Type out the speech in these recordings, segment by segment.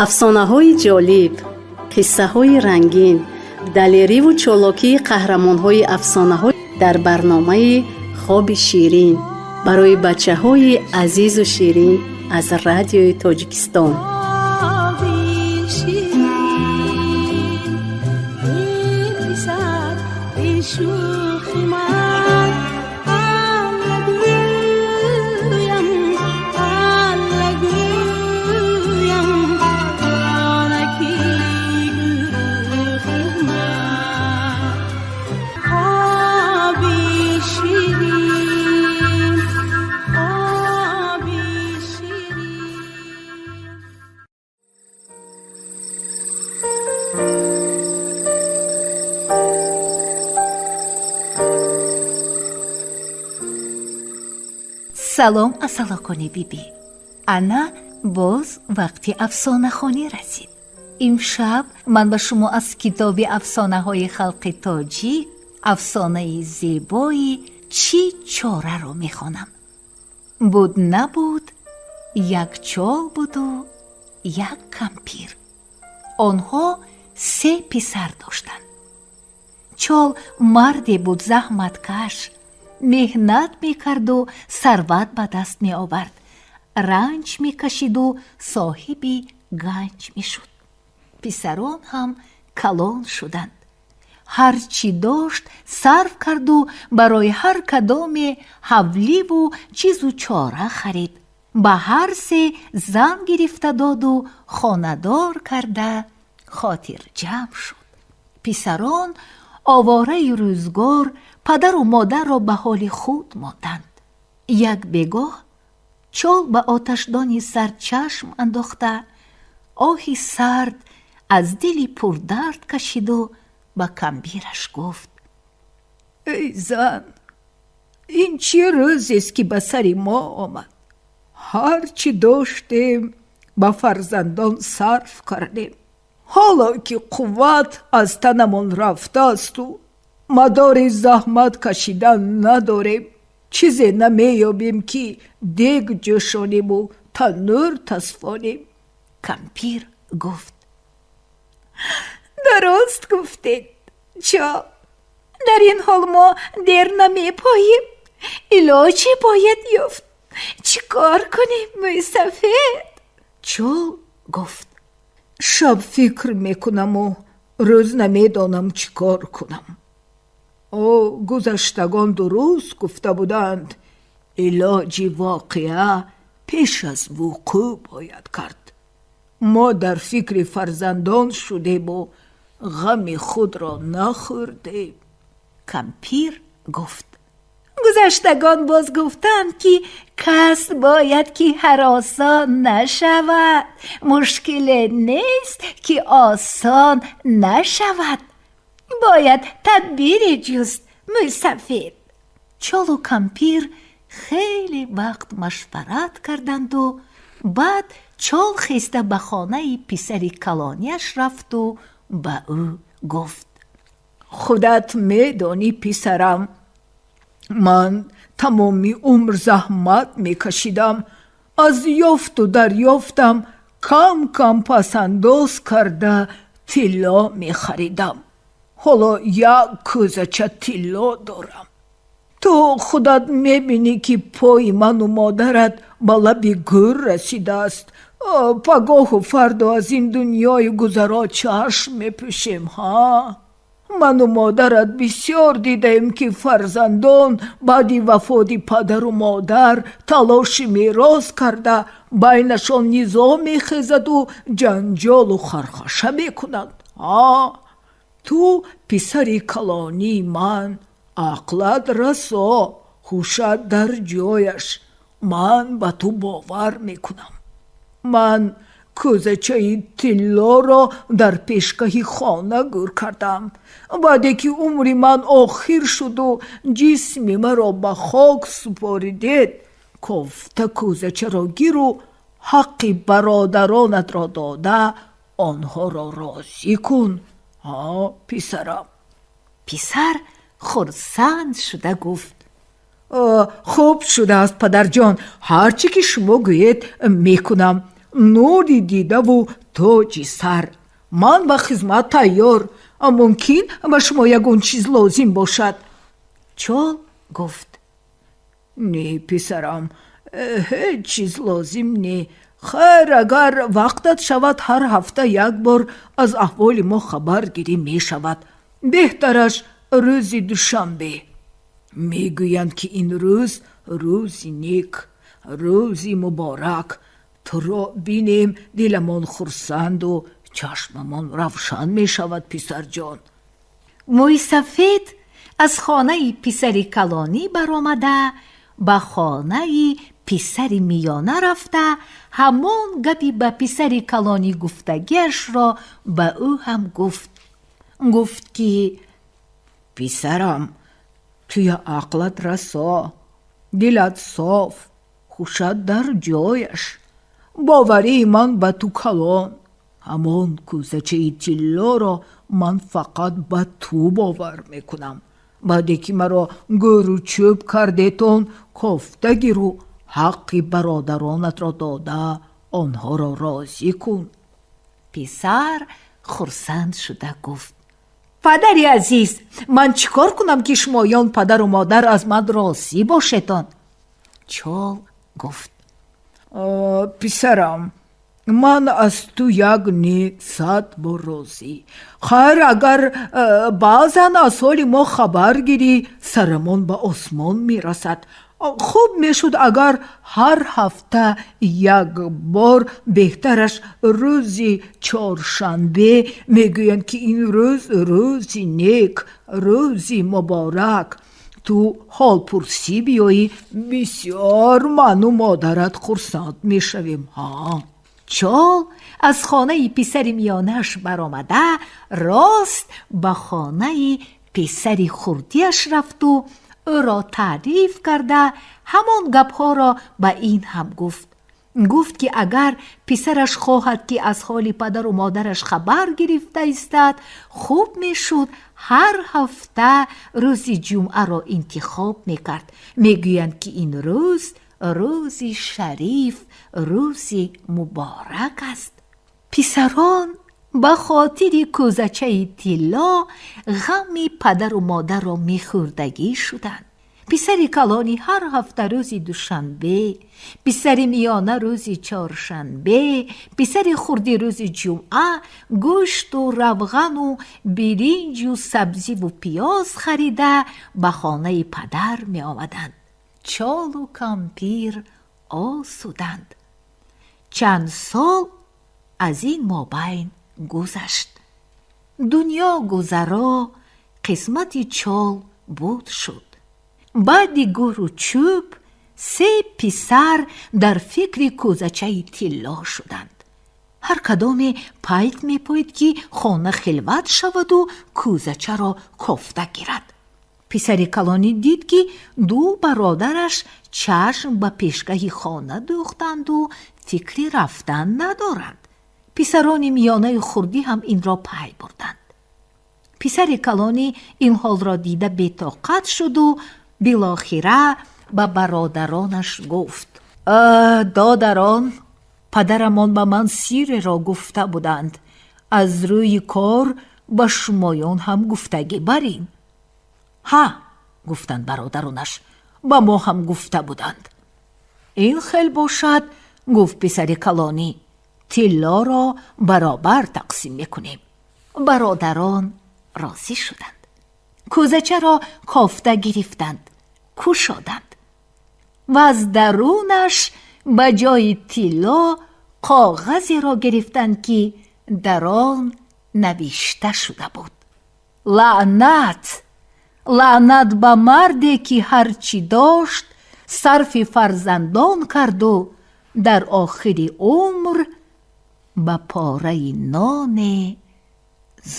Афсонаҳои ҷолиб, қиссаҳои рангин, далериву чолокии қаҳрамонҳои афсонаҳо дар барномаи «Хоби ширин» барои бачаҳои азизу ширин аз Радиои Тоҷикистон. Хоби ширин, эй писар, эй шӯхи ман, Алла гӯям, Алла гӯям, онаки гурӯҳи ман. Хоби ширин, хоби ширин. Салом, асалакони бибӣ! Ана боз вақти афсонахонӣ расид. Имшаб ман ба шумо аз китоби афсонаҳои халқи тоҷик афсонаи зебои «Чӣ чораро» мехонам. Буд, набуд, як чол буду як кампир. Онҳо се писар доштанд. Чол марде буд заҳматкаш, меҳнат мекарду сарват ба даст меовард, ранҷ мекашиду соҳиби ганҷ мешуд. Писарон ҳам калон шуданд. Ҳар чӣ дошт, сарф карду барои ҳар кадоме ҳавливу чизу чора харид, ба ҳар се зан гирифта доду хонадор карда хотирҷамъ шуд. Писарон овораи рӯзгор падару модарро ба ҳоли худ монданд. Як бегоҳ чол ба оташдони сард чашм андохта, оҳи сард аз дили пурдард кашиду ба камбираш гуфт: Эй зан, ин чӣ рӯзест, ки ба сари мо омад? Ҳар чӣ доштем, ба фарзандон сарф кардем. Ҳоло ки қувват аз танамон рафтаасту мадори заҳмат кашидан надорем, чизе намеёбем, ки дег ҷӯшониму танӯр тасфонем. Кампир гуфт: Дуруст гуфтед, чол. Дар ин ҳол мо дер намепоем, илоҷе бояд ёфт. Чӣ кор кунем, мӯйсафед? Чол гуфт: Шаб фикр мекунаму рӯз намедонам чӣ кор кунам. О, гузаштагон дуруст гуфта буданд: илоҷи воқеа пеш аз вуқӯъ бояд кард. Мо дар фикри фарзандон шудему ғами худро нахӯрдем. Кампир гуфт: Гузаштагон боз гуфтанд, ки кас бояд ки ҳаросон нашавад, мушкиле нест, ки осон нашавад. Бояд тадбире ҷуст, мӯйсафед. Чолу кампир хеле вақт машварат карданду баъд чол хеста ба хонаи писари калонияш рафту ба ӯ гуфт: Худат медонӣ, писарам, ман тамоми умр заҳмат мекашидам. Аз ёфту дарёфтам кам кам пасандоз карда тилло мехаридам. Ҳоло як кӯзача тилло дорам. Ту худат мебинӣ, ки пои ману модарат ба лаби гӯр расидааст. Пагоҳу фардо аз ин дунёи гузаро чашм мепӯшем. Ҳа, ману модарат бисёр дидаем, ки фарзандон баъди вафоти падару модар талоши мерос карда, байнашон низоъ мехезаду ҷанҷолу хархаша мекунанд. Ҳа, ту писари калонии ман, ақлат расо, ҳушат дар ҷояш, ман ба ту бовар мекунам. Ман кӯзачаи тиллоро дар пешгаҳи хона гӯр кардам. Баъде ки умри ман охир шуду ҷисми маро ба хок супоридед, кофта кӯзачаро гиру ҳаққи бародаронатро дода, онҳоро розӣ кун. Ҳа, писарам. Писар хурсанд шуда гуфт: Хуб шудааст, падарҷон, ҳар чӣ ки шумо гӯед, мекунам. Нури дидаву тоҷи сар, ман ба хизмат тайёр. Мумкин ба шумо ягон чиз лозим бошад. Чол гуфт: Не, писарам, ҳеҷ чиз лозим не. Хайр, агар вақтат шавад, ҳар ҳафта як бор аз аҳволи мо хабар гирӣ мешавад. Беҳтараш рӯзи душанбе. Мегӯянд, ки ин рӯз рӯзи нек, рӯзи муборак. Туро бинем, диламон хурсанду чашмамон равшан мешавад, писарҷон. Мӯйсафед аз хонаи писари калонӣ баромада, ба хонаи писари миёна рафта, ҳамон гапи ба писари калонӣ гуфтагиашро ба ӯ ҳам гуфт. Гуфт, ки: Писарам, туя ақлат расо, дилат соф, ҳушат дар ҷояш. Боварии ман ба ту калон. Ҳамон кӯзачаи тиллоро ман фақат ба ту бовар мекунам. Баъде ки маро гӯру чӯб кардетон, кофта гиру ҳаққи бародаронатро дода, онҳоро розӣ кун. Писар хурсанд шуда гуфт: Падари азиз, ман чӣ кор кунам, ки шумоён падару модар аз ман розӣ бошедон? Чол гуфт: Писарам, ман аз ту як не, 100 бор розӣ. Хайр, агар баъзан аз ҳоли мо хабар гирӣ, сарамон ба осмон мерасад. Хуб мешуд, агар ҳар ҳафта як бор, беҳтараш рӯзи чоршанбе. Мегӯянд, ки ин рӯз рӯзи нек, рӯзи муборак, ту ҳолпурсӣ биёӣ, бисёр ману модарат хурсанд мешавем. Ҳа. Чол аз хонаи писари миёнааш баромада, рост ба хонаи писари хурдиаш рафту ӯро таъриф карда, ҳамон гапҳоро ба ин ҳам гуфт. Гуфт, ки агар писараш хоҳад, ки аз ҳоли падару модараш хабар гирифта истад, хуб мешуд, ҳар ҳафта рӯзи ҷумъаро интихоб мекард. Мегӯянд, ки ин рӯз рӯзи шариф, рӯзи муборак аст. Писарон ба хотири кӯзачаи тилло ғами падару модарро мехӯрдагӣ шуданд. Писари калонӣ ҳар ҳафта рӯзи душанбе, писари миёна рӯзи чоршанбе, писари хурдӣ рӯзи ҷумъа гӯшту равғану биринҷу сабзиву пиёз харида, ба хонаи падар меомаданд. Чолу кампир осуданд. Чанд сол аз ин мобайн гузашт. Дунё гузаро, қисмати чол буд шуд. Баъди гӯру чӯб се писар дар фикри кӯзачаи тилло шуданд. Ҳар кадоме пайт мепоид, ки хона хилват шаваду кӯзачаро кофта гирад. Писари калонӣ дид, ки ду бародараш чашм ба пешгаҳи хона дӯхтанду фикри рафтан надоранд. Писарони миёнаи хурдӣ ҳам инро пай бурданд. Писари калонӣ ин ҳолро дида, бетоқат шуду билохира ба бародаронаш гуфт: Додарон, падарамон ба ман сирреро гуфта буданд, аз рӯи кор ба шумоён ҳам гуфтагӣ барин. Ҳа, гуфтанд бародаронаш, ба мо ҳам гуфта буданд. Ин хел бошад, гуфт писари калонӣ, тиллоро баробар тақсим мекунем. Бародарон розӣ шуданд. Кӯзачаро кофта гирифтанд, кушоданд ва аз дарунаш ба ҷои тилло коғазеро гирифтанд, ки дар он навишта шуда буд: Лаънат, лаънат ба марде, ки ҳар чӣ дошт, сарфи фарзандон карду дар охири умр ба пораи ноне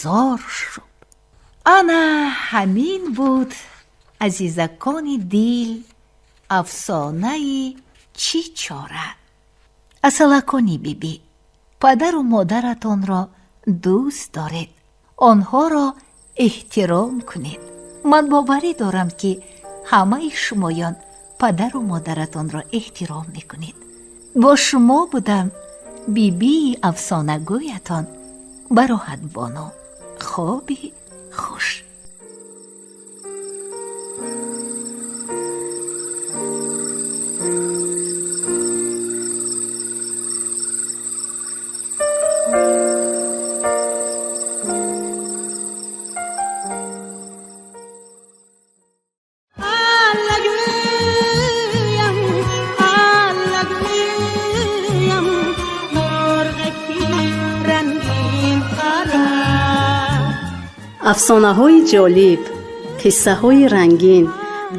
зор шуд. Ана ҳамин буд, азизакони дил, афсонаи «Чӣ чора». Асалакони бибӣ, падару модаратонро дӯст доред, онҳоро эҳтиром кунед. Ман боварӣ дорам, ки ҳамаи шумоён падару модаратонро эҳтиром мекунед. Бо шумо будам. Бибии афсонагӯятон Бароҳатбону. Хоби хуш. Аллагӯям, аллагӯям, мурғаки рангин парад. Афсонаҳои ҷолиб, қиссаҳои рангин,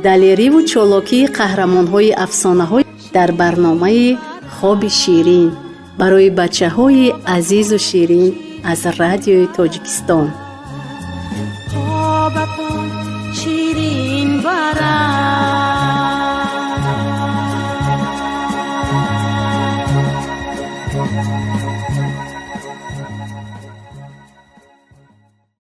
далериву чолокии қаҳрамонҳои афсонаҳо дар барномаи «Хоби ширин» барои бачаҳои азизу ширин аз Радиои Тоҷикистон. Хобатон ширин барад.